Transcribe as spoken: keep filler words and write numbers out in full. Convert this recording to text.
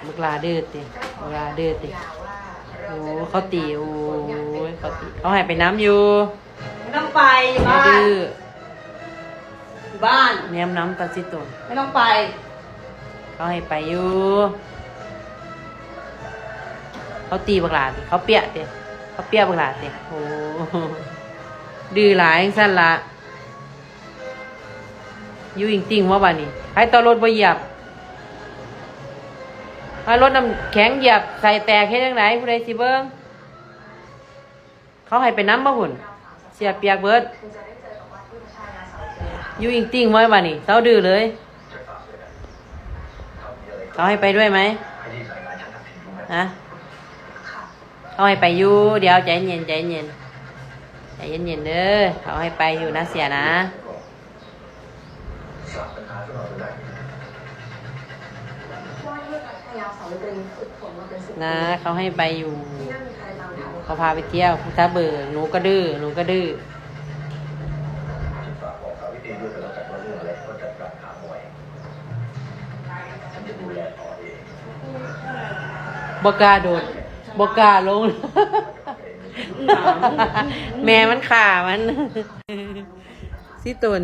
บักหล้าดื้อติ บักหล้าดื้อติ โอ้ เขาตี โอ้ย เขาตี เขาให้ไปน้ำอยู่ ไม่ต้องไปอยู่ อย่า บ้าน ดื้อ อยู่บ้าน แนมน้ำตาซิโตน ไม่ต้องไป เขาให้ไปอยู่ เขาตีบักหล้าติ เขาเปียะติ เขาเปียะบักหล้าติ โอ้ ดื้อหลายจังซั่นละ อยู่อิงติ่งว่าบาดนี้ ใครต่อรถบ่เหยียบ ถ้ารถน้ำแข็งเหยียบใส่แตกเฮ็ดจั่งใด ผู้ใดสิเบิ่ง เขาให้ไปน้ำบ่หุ่น เสียเปียกเบิด อยู่อิงติ่งไว้บาดนี้ เซาดื้อเลย เขาให้ไปด้วยไหม ฮะ เขาให้ไปอยู่ เดี๋ยวใจเย็น ใจเย็น ใจเย็นๆเด้อ เขาให้ไปอยู่นะเสียนะ นะ เขาให้ไปอยู่ เขาพาไปเที่ยว พุทธเบิก หนูก็ดื้อ หนูก็ดื้อ บ่กล้าโดด บ่กล้าลง แม่มันฆ่ามัน ซิโตน